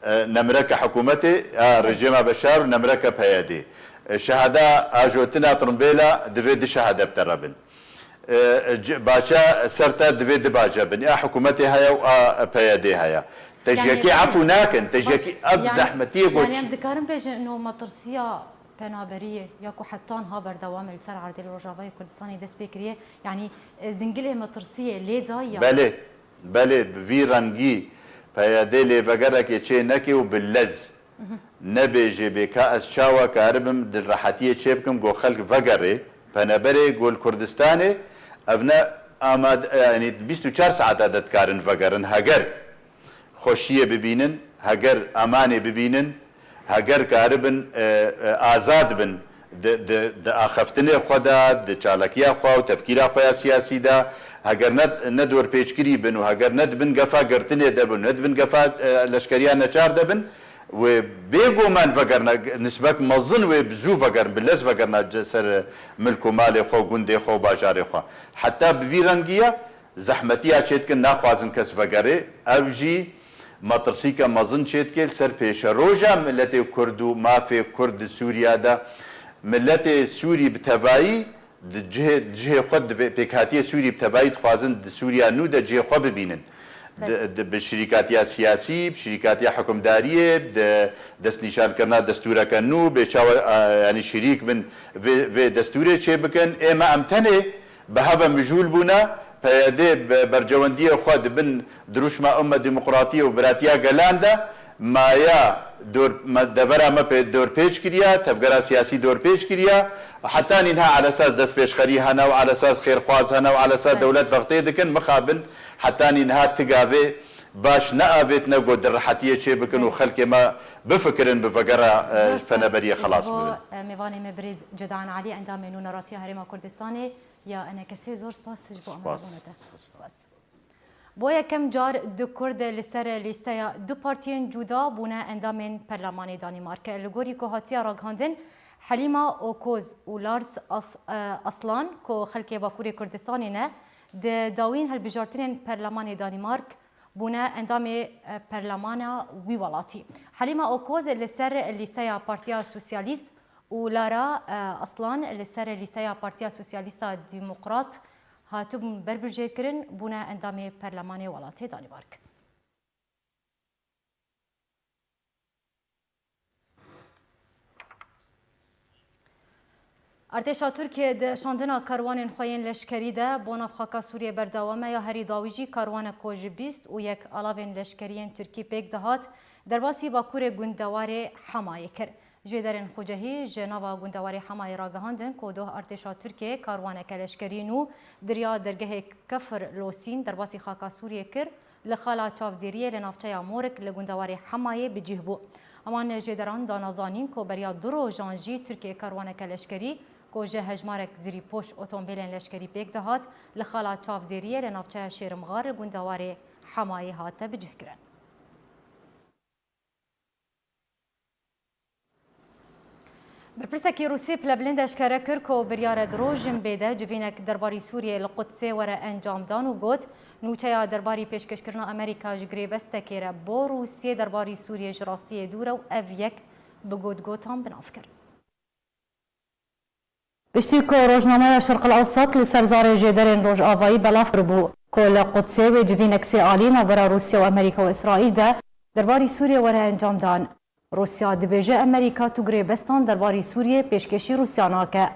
E, nemreke hikûmetê, a, Belê. rejîma Beşar û nemreke P Y D. E, şehada a jotina tirimbêla divê du şehade bi te re bin. E, e, c-, baca ser te divê du baca bin. A hikûmetê heye û a P Y D heye. Te ji Yanî yekê efû nakin, te ji Baş, yekê ev yanî, zehmetiyê ku yanî çi- em dikarin bêjin, no metirsiya penaberiyê ya ku heta niha berdewam e li ser erdê li Rojavayê Kurdistanê dest pê kiriye, yanî, e, zingilê metirsiyê lê daye. Belê. Belê, bi vî rengî P Y D lêvegerekê çê neke û bi lez nebêjê bê ka ez çawa karibim di rehetiyê çê bikim, ku xelk vegerê, peneberê ku li Kurdistanê ev ne amade, yanî bîst û çar saeta de dikarin vegerin, heger xweşiyê bibînin, heger emanê bibînin, heger karibin, e, e, azad bin di, di, di axaftinê xwe de, di çalakiya xwe û tefkîra xwe ya siyasî de, heger ne, ne dorpêçkirî bin û heger ne di bin gefa girtinê de bin, ne di bin gefa, e, leşkeriya neçar de bin, wê bêguman vegerine, nisbek mezin wê bi zû vegerin, bi lez vegerine ce-, ser milk û malê xwe, gundê xwe û bajarê xwe. Heta bi vî rengî ye, zehmetiya çêdikin, naxwazin kes vegerê. Ev jî metirsîke mezin çêdike li ser pêşeroja miletê Kurd û mafê Kurd di Sûriya de. Miletê Sûrî bi tevayî di cihê, cihê xwe di vê pêkhatiyê Sûrî bi tevayî dixwazin di Sûriya nû de cihê xwe bibînin. Belê. Di, di, bi şirîkatiya siyasî, bi şirîkatiya hikimdariyê, bi de-, destnîşankirina destûreke nû, bê çawa, a, yanî şirîk bin vê, vê destûrê çêbikin. Ê me em tenê bi hev e mijûl bûne, P Y D bi bercewendiyê xwe di bin dirûşma Umme Demokratiyê û Biratiya Gelan de maya dor-, me, devera me pê dorpêç kiriye, tevgera siyasî dorpêç kiriye. Heta nînha elesas destpêşxerî hene û elesas xêrxwaz hene û elesas Evet. dewlet vextê dikin, mixabin heta nînha ti gavê baş neavêtine ku di rehetiyê çê bikin û Evet. xelkê me bifikirin bi vegera, e, Zor ji peneberiyê spas xelas ji bo, bibin. e, mêvanê me birêz Cedan Elî, endamê Nûneratiya Herêma Kurdistanê ya E N K S'ê. Zor spas ji bo Spas. amadebûna te. Spas. Bo yekem car du Kurd li ser lîsteya du partiyên cuda bûne endamên Perlemanê Danîmark. Li gorî ku hatiye ragihandin, Helîma Okoz û Lars As-, e, Aslan, ku xelkê Bakurê Kurdistanê ne, di dawîn hilbijartinên Perlemanê Danîmark bûne endamê, e, Perlemana wî welatî. Helîma Okoz li ser lîsteya Partiya Sosyalîst û Lara, e, Aslan li ser lîsteya Partiya Sosyalîsta Demokrat hatibûn berbijêrkirin, bûne endamê Perlemanê welatê Danîmark. Artêşa Tirkiyê di şandina karwanên xwe yên leşkerî de bo nav xaka Sûriyê berdewam e ya herî dawî jî karwaneko ji bîst û yek alavên leşkerî yên Tirkî pêk dihat, derbasî bakurê gundewarê Hemayê kir. Jêderên xucehî ji nava gundewarê Hemayê ragihandin ku doh artêşa Tirkiyê karwaneke leşkerî nû di riya dergehê Kefir Losîn derbasî xaka Sûriyê kir, li xala çavdêriyê li navçeya Morik li gundewarê Hemayê bi cih bû. Heman jêderan dana zanîn ku beriya du rojan jî Tirkiye karwaneke leşkerî ku ji hejmarek zirîpoş otombêlên leşkerî pêk dihat, li xala çavdêriyê li navçeya Şêrimxar li gundewarê Hemayê hate bicihkirin. Berpirsekî Rûsî pilebilind eşkere kir ku biryar e di rojên bê de civînek derbarî Sûriyê li Qudsê were encamdan û got, nûçeya derbarî pêşkêşkirina Amerîka ji girêbestekê re bo Rûsiyê derbarî Sûriyê ji rastiyê dûr e û ev yek bi gotgotan bi nav kir. Piştî ku rojnameya Şerq el Ewsat li ser zarê jêderên Rojavayî belav kiribû ku li Qudsê wê civînek sê alî navbera Rûsya û Amerîka û Îsraîl de derbarî Sûriyê were encamdan. Rûsya dibêje Amerîka tu girêbestan derbarî Sûriyê pêşkêşî Rûsya nake.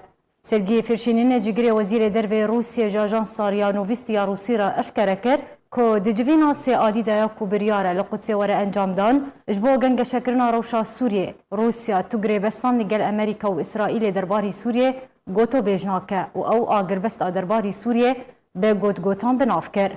Sergî Fîrşînîn cîgirê Wezîrê Dervê Rûsiyê ji ajansa Riya Nûvîstî ya Rûsî re eşkere kir ku di civîna sê alî de ya ku biryar e li Qudsê were encamdan, ji bo gengeşekirina rewşa Sûriyê, Rûsya tu girêbestan li gel Amerîka û Îsraîlê derbarî Sûriyê gotobêj nake û ew agirbesta derbarî Sûriyê bi gotgotan bi nav kir.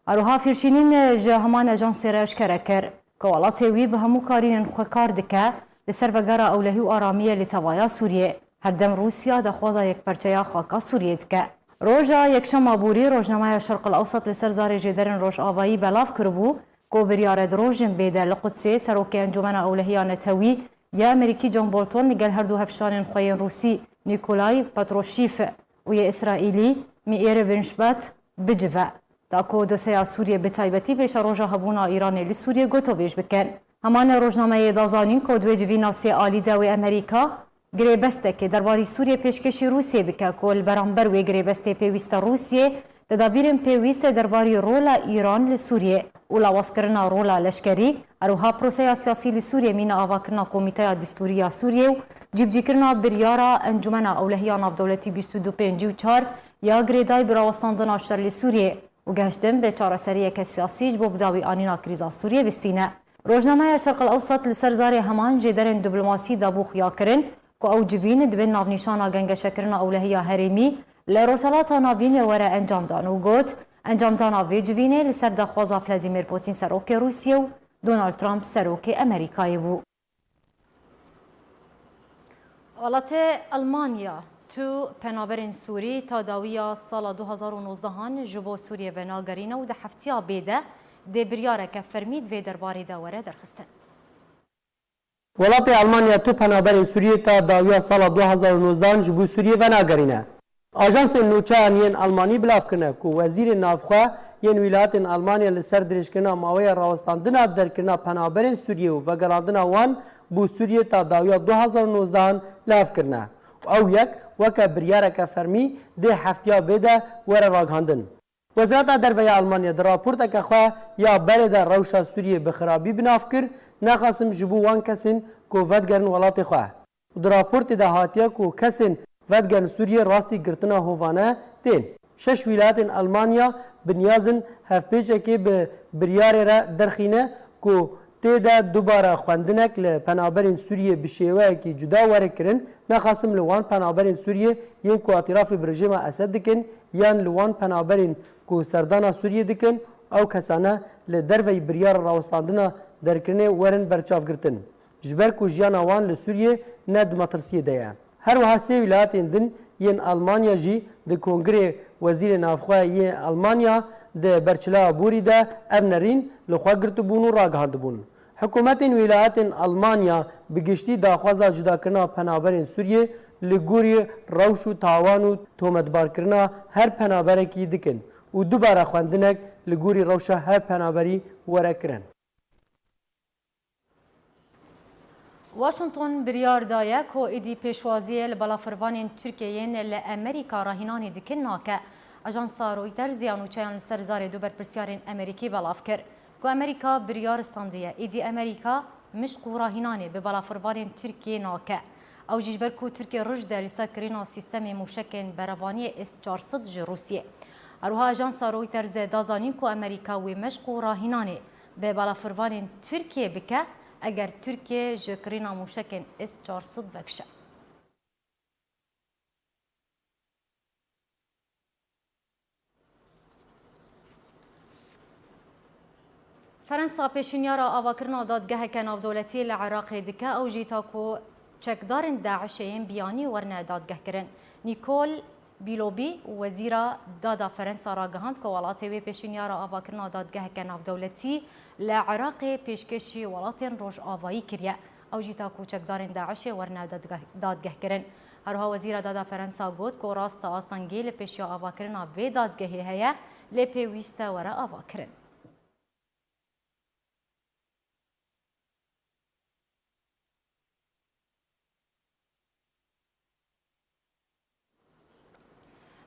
Her wiha Fîrşînîn ji heman ajansê re eşkere kir ku welatê wî bi hemû karînên xwe kar dike li ser vegera ewlehî û aramiyê li tevaya Sûriyê. Herdem Rûsya daxwaza yekparçeya xaka Sûriyê dike. Roja Yekşema borî rojnameya Şerq el Ewsat li ser zarê jêderên Rojavayî belav kiribû ku biryar e di rojên bê de li Qudsê serokê Encûmena Ewlehiya Netewî ya Amerîkî John Bolton li gel her du hevşanên xwe yên Rûsî Nîkolay Patrûşîf û yê Îsraîlî Meîr Binşbat bicive. Ta ku doseya Sûriyê bi taybetî pêşeroja hebûna Îranê li Sûriyê gotobêj bikin. Heman e rojnameyê da zanîn ku di wê civîna sê alî de wê Amerîka girêbestekê derbarî Sûriyê pêşkêşî Rûsiyê bike ku li beramber wê girêbestê pêwîst e Rûsiyê tedabîrên pêwîst derbarî rola Îran li Sûriyê û lawazkirina rola leşkerî, her wiha proseya siyasî li Sûriyê mîna avakirina Komîteya Distûrî ya Sûriyê û cîbicîkirina biryara Encûmena Ewlehiya Navdewletî bîst û du pêncî û çar ya girêdayî bi rawestandina şer li Sûriyê û gehiştin bi çareseriyeke siyasî ji bo bidawî anîna krîza Sûriyê bistîne. Rojnameya Şerq el Ewsat li ser zarê heman jêderên diplomasî dabû xuyakirin ku ew civîn di bin navnîşana gengeşekirina ewlehiya herêmî li Rojhilata Navîn were encamdan û got, encamdana vê civînê li ser daxwaza Vladimir Putin serokê Rûsiyê û Donald Trump serokê Amerîkayê bû. Welatê Elmanya tu penaberên Sûrî ta dawiya sala du hazar û nozdehan ji bo Sûriyê venagerîne û di heftiya bê de dê biryareke fermî di vê derbarê de were derxistin. Welatê Elmanya tu penaberên Sûriyê ta dawiya sala du hazar û nozdehan ji bo Sûriyê venagerîne. Ajansên nûçeyan yên Elmanî bilav kirine ku wezîrên navxwe yên wîlayetên Elmanya li ser dirêjkirina maweya rawestandina derkirina penaberên Sûriyê û vegerandina wan bo Sûriyê ta dawiya du hazar û nozdehan li hev kirine û ew yek weke biryareke fermî dê heftiya bê de were ragihandin. Wezareta Derve ya Elmanya di raporteke xwe ya berê de rewşa Sûriyê bi xirabî bi nav kir, nexasim ji bo wan kesên ku vedigerin welatê xwe. Û di raportê de hatiye ku kesên vedigerin Sûriyê rastî girtina hovane tên. Şeş wîlayetên Elmanya bi niyaz in hevpêçekê bi biryarê re derxîne ku tê de dubare xwendinek li penaberên Sûriyê bi şêweyekî cuda were kirin, nexasim li wan penaberên Sûriyê yên ku îtirafê bi rejîma Esed dikin yan li wan penaberên ku serdana Sûriyê dikin, ew kesane li derveyî biryara rawestandina derkirinê werin berçavgirtin. Ji ber ku jiyana wan li Sûriyê ne di metirsiyê de ye. Her wiha sê wîlayetên din yên Elmanya jî di Kongirê Wezîrê Navxwe yê Elmanya di berçilaya borî de ev nerîn li xwe girtibûn û ragihandibûn. Hikûmetên wîlayetên Elmanya bi giştî daxwaza cudakirina penaberên Sûriyê li gorî rewş û tawan û tometbarkirina her penaberekî dikin û dubare xwendinek li gorî rewşa her penaberî were kirin. Washington biryar daye ku êdî pêşwaziyê li balafirvanên Tirkiyê yên li Amerîka rahînanê dikin nake. Ajansa Reuters ya nûçeyan li ser zarê du berpirsiyarên Amerîkî belav kir ku Amerîka biryar standiye, êdî Amerîka mişq û rahînanê bi balafirvanên Tirkiyê nake. Ew jî ji ber ku Tirkiye roj de li ser kirîna sîstemê mûşekên berevaniyê S çar sed ji Rûsiyê. Her wiha ajansa Reuters da zanîn ku Amerîka wê mişq û rahînanê bi balafirvanên Tirkiyê bike, eger Tirkiye ji kirîna mûşekên S çar sed vekişe. Ferensa pêşinyara avakirina dadgeheke navdewletî li Iraqê dike, ew jî ta ku çekdarên DAIŞê yên biyanî werine dadgehkirin. Nicole Bilobi, wezîra dada Ferensa ragihand ku welatê wê pêşinyara avakirina dadgeheke navdewletî li Iraqê pêşkêşî welatên Rojavayî kiriye. Ew jî ta ku çekdarên DAIŞê werine dadgeh-, dadgehkirin. Her wiha wezîra dada Ferensa got ku rast e astengî li pêşiya avakirina vê dadgehê heye, lê pêwîst e were avakirin.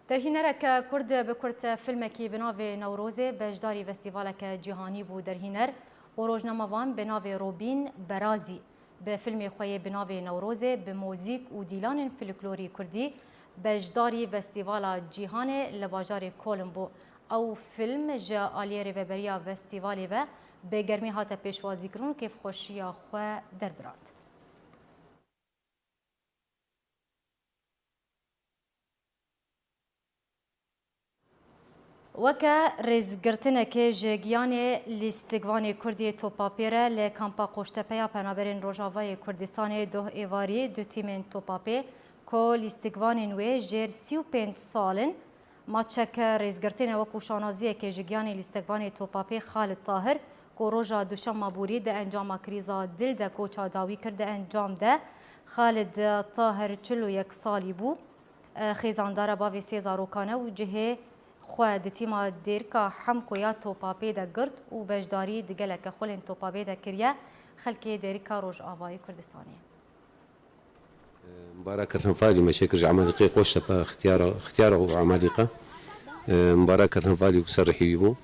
Derhînereke Kurd bi kurt filmekî bi navê Newrozê beşdarî festîvaleke cîhanî bû. Derhîner û rojnamevan bi navê Robîn Berazî bi filmê xwe yê bi navê Newrozê bi muzîk û dîlanên folklorî kurdî beşdarî festîvala cîhanê li bajarê Koln bû. Ew film ji aliyê rêveberiya festîvalê ve bi germî hate pêşwazîkirin û kêfxweşiya xwe derbirand. Weke rêzgirtinekê ji giyanê lîstikvanê Kurdî Topapê re li kampa Qoştepe ya Penaberên Rojavayê Kurdistanê doh êvarî du tîmên Topapê ku lîstikvanên wê jêr sî û pênc sal in, maçeke rêzgirtinê wekû şanaziyekê ji giyanê lîstikvanê Topapê Xalid Tahir ku roja duşema borî di encama krîza dil de koça dawî kir. Di encam de Xalid Tahir çil û yek salî bû. Xêzandara bavê sê zarokan e û cihê xwe di tîma Dêrika Hemko ya Topapê de girt û beşdarî di geleke xulên Topapê de kiriye. Xelkê Dêrika Rojavayê Kurdistanê. Mubarak Kerhenfalî me çêkir ji Emalîqê Qoştepe, Xitiyara, Xitiyara û Emalîqe. Mubarak Kerhenfalî ku ser rihî wî bû.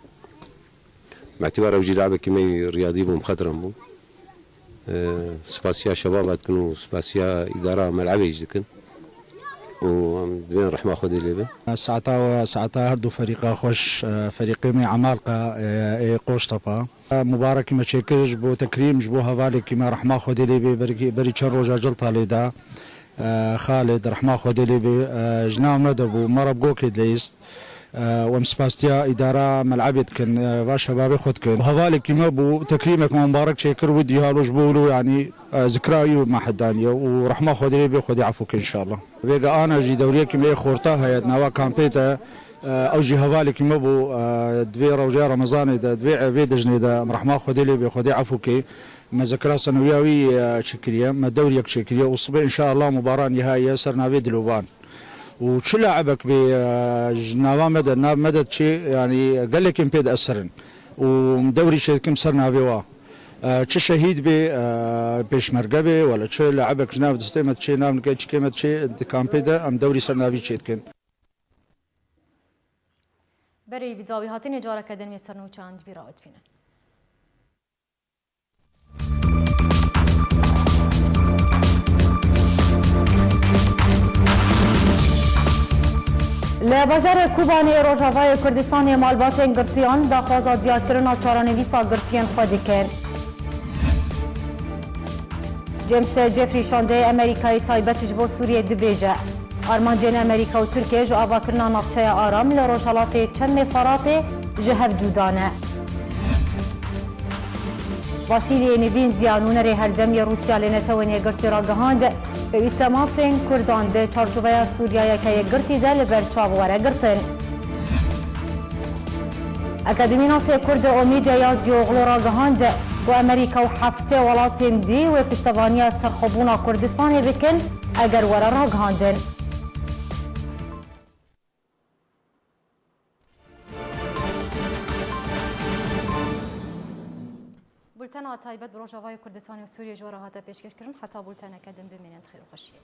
Metîbara ew jî lacivekî me yî riyadî bû, muxedram bû. Spasiya şebaba dikin û spasiya îdara melebê jî dikin. Û em divên rehma Xwedê lê be. Saeta we, saeta her du ferîqa xweş, e, ferîqê me Emalqa, e, ê Qoştepa. Mubarekî me çêkir ji bo tekrîm, ji bo hevalekî me rehma Xwedê lê bê, berî, berî çend roja cilta lê da. E, Xalid, rehma Xwedê lê bê, e, ji nav me de bû, me re bi gokê dileyist. E, û em spasiya îdara melebê dikin, e, va şebabê xwe dikin. Hevalekî me bû, tekrîmek me mubarek çêkir, wî dî halo ji bo wilo, yanî, e, zikra wî me hedaniye û rehma Xwedê lê bê, Xwedê efû ke înşallah. Vêga ana jî dewriyekî me yê xorta heye, di nava kampê de, e, ew jî hevalekî me bû, e, di vê rewja Remezanê de, di vê, vê dijnê de, em rehma Xwedê lê bê, Xwedê efû ke. Me zikra senewiya wî, e, çêkiriye, me dewriyek çêkiriye û sibê înşallah mubaran yê heye ser navê Dilovan. Û çi laibek bê, e, ji nava me de, nav me de diçê, yanî gelekên pê diesirin. Û dewrî çêdikim ser navê wa. E, çi şehîd bê, e, pêşmerge bê, wele çi laibek ji nav destê me diçê, nav nike çikê me diçê, di kampê de em dewrî ser navî çêdikin. Berê bi dawî hatinê careke din wê sernûçeyan di bîra we dibînin. Li bajarê Kobanê Rojavayê Kurdistanê malbatên girtiyan daxwaza diyarkirina çarenivîsa girtiyên xwe dikin. James Jeffrey şandeyê Amerîkayê taybet ji bo Sûriyê dibêje, armancên Amerîka û Tirkiye ji avakirina navçeya Aram li rojhelatê Çemê Feratê ji hev cuda ne. Vasîliyê Nîbînziya nûnerê herdem yê Rûsya li Netewên Yekgirtî ragihand, pêwîst e mafên Kurdan di çarçoveya Sûriyayeke yekgirtî de li ber çav were girtin. Akademînasê Kurd Omîd Eyaz Cioglu ragihand ku Amerîka û heftê welatên dî wê piştevaniya serxwebûna Kurdistanê bikin eger were ragihandin. Bultena taybet bi Rojavayê Kurdistanê û Sûriyê ji we re hate pêşkêşkirin. Heta bulteneke din bimînin di xêr û xweşiyê.